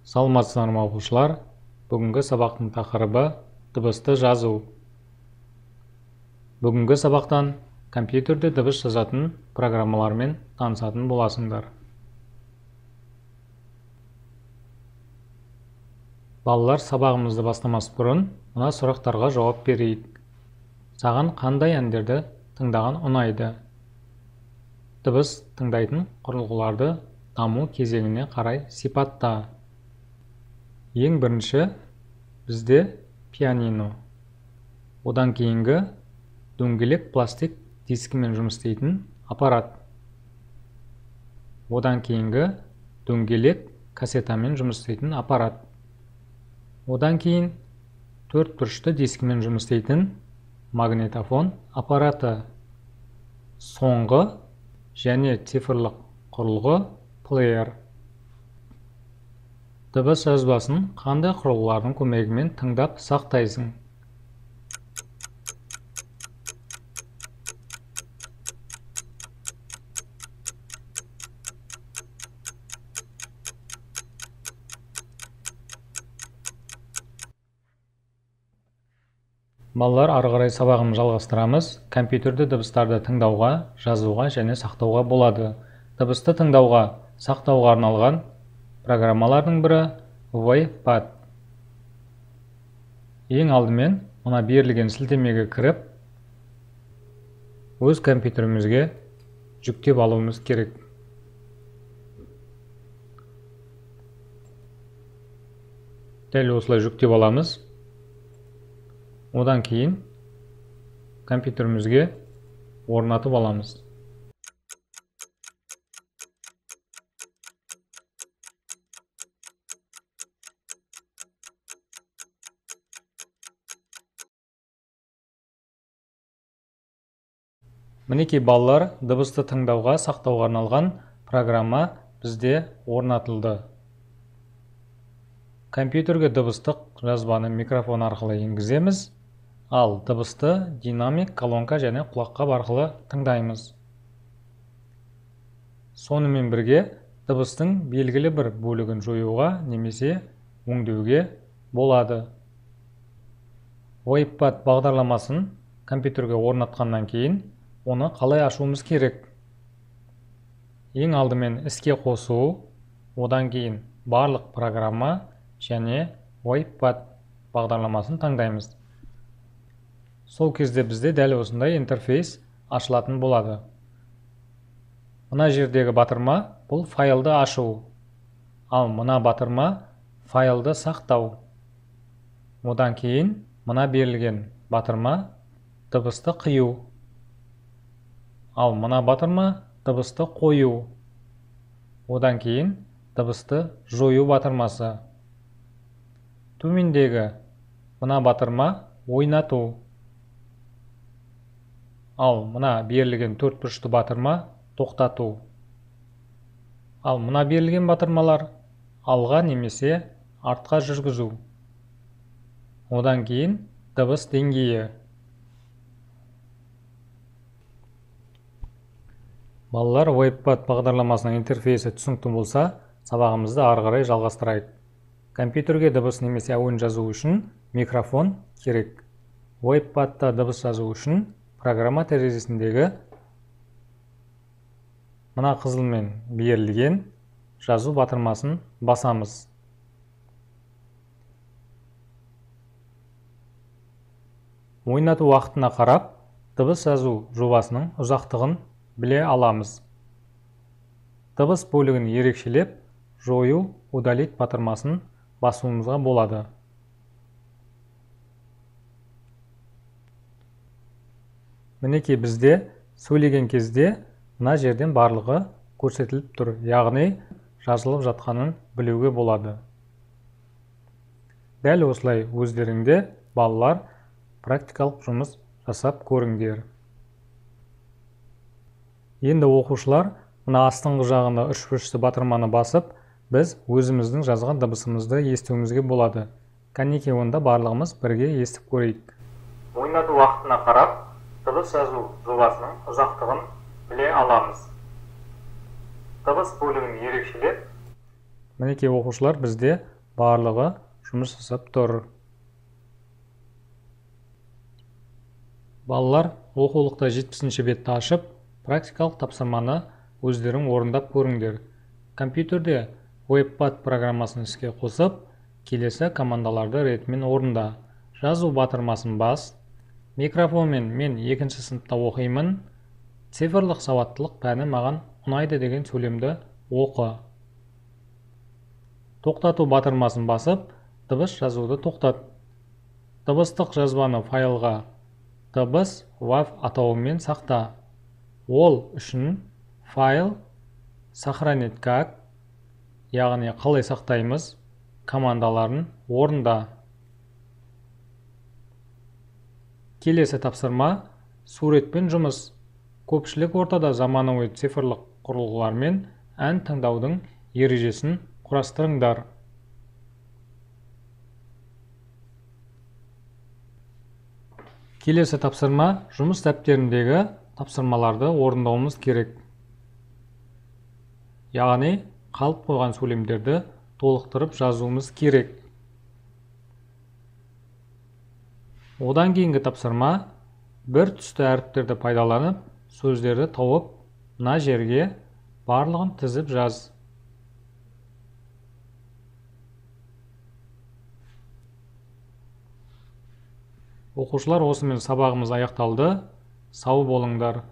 Саламатсыздар ма, оқушылар? Бүгінгі сабақтың тақырыбы дыбысты жазу. Бүгінгі сабақтан компьютерде дыбыс жазатын программалармен танысатын боласыңдар. Балалар, сабағымызды бастамас бұрын мына сұрақтарға жауап берейік. Саған қандай әндерді тыңдаған ұнайды? Дыбыс тыңдайтын құрылғыларды даму кезеңіне қарай сипатта. Ең бірінші бізде пианино. Одан кейінгі дөңгелек пластик дискімен жұмыс істейтін аппарат. Одан кейінгі дөңгелек кассетамен жұмыс істейтін аппарат. Одан кейін төрт бұрышты дискімен жұмыс істейтін магнитофон аппараты. Соңғы және цифрлық құрылғы плеер. Дыбыс жазбасын қандай құрылғылардың көмегімен тыңдап сақтайсың? Балалар, ары қарай сабағымызды жалғастырамыз. Компьютерде дыбыстарды тыңдауға, жазуға және сақтауға болады. Дыбысты тыңдауға, сақтауға арналған программалардың бірі WavePad. Ең алдымен мына берілген сілтемеге кіріп, өз компьютерімізге жүктеп алуымыз керек. Дәл осылай жүктеп аламыз. Одан кейін компьютерімізге орнатып аламыз. Мінекей, балалар, дыбысты тыңдауға, сақтауға арналған программа бізде орнатылды. Компьютерге дыбыстық жазбаны микрофон арқылы енгіземіз, ал дыбысты динамик, колонка және құлаққап арқылы тыңдаймыз. Сонымен бірге дыбыстың белгілі бір бөлігін жоюға немесе өңдеуге болады. WavePad бағдарламасын компьютерге орнатқаннан кейін оны қалай ашуымыз керек? Ең алдымен іске қосу, одан кейін барлық программа және WavePad бағдарламасын таңдаймыз. Сол кезде бізде дәл осындай интерфейс ашылатын болады. Мына жердегі батырма бұл файлды ашу, ал мына батырма файлды сақтау. Одан кейін мына берілген батырма дыбысты қию, ал мына батырма дыбысты қою. Одан кейін дыбысты жою батырмасы. Төмендегі мына батырма ойнату. Ал мына берілген төрт бұрышты батырма тоқтату. Ал мына берілген батырмалар алға немесе артқа жүргізу. Одан кейін дыбыс деңгейі. Балалар, WavePad бағдарламасының интерфейсі түсінікті болса, сабағымызды ары қарай жалғастырайық. Компьютерге дыбыс немесе әуен жазу үшін микрофон керек. WavePadта дыбыс жазу үшін программа терезесіндегі мына қызылмен берілген жазу батырмасын басамыз. Ойнату уақытына қарап, дыбыс жазу жобасының ұзақтығын біле аламыз. Дыбыс бөлігін ерекшелеп, жою, удалить батырмасын басуымызға болады. Мінекей, бізде сөйлеген кезде мына жерден барлығы көрсетіліп тұр, яғни жазылып жатқанын білуге болады. Дәл осылай өздеріңде, балалар, практикалық жұмыс жасап көріңдер. Енді оқушылар, мына астыңғы жағында үш бұрышты батырманы басып, біз өзіміздің жазған дыбысымызды естуімізге болады. Кәнекей, онда барлығымыз бірге естіп көрейік. Ойнату уақытына қарап, дыбыс жазу жобасының ұзақтығын біле аламыз. Дыбыс бөлігін ерекшелеп, мінекей, оқушылар, бізде Барлығы жұмыс жасап тұр. Балалар, оқулықта 70-ші бетті ашып, практикалық тапсырманы өздерің орындап көріңдер. Компьютерде WebPad программасын іске қосып, келесі командаларды ретімен орында. Жазу батырмасын бас. Микрофонмен мен 2-ші сыныпта оқимын. Цифрлық сауаттылық пәні маған ұнайды деген сөйлемді оқы. Тоқтату батырмасын басып, дыбыс жазуды тоқтат. Дыбыстық жазбаны файлға дыбыс WAV атауымен сақта. Ол үшін файл сохранить как, яғни қалай сақтаймыз, командаларын орында. Келесі тапсырма суретпен жұмыс. Көпшілік ортада заманауи цифрлық құрылғылармен ән тыңдаудың ережесін құрастырыңдар. Келесі тапсырма жұмыс дәптеріндегі тапсырмаларды орындауымыз керек. Яғни қалып қойған сөйлемдерді толықтырып жазуымыз керек. Одан кейінгі тапсырма бір түсті әріптерді пайдаланып, сөздерді тауып, мына жерге барлығын тізіп жаз. Оқушылар, осымен сабағымыз аяқталды. Сау болыңдар.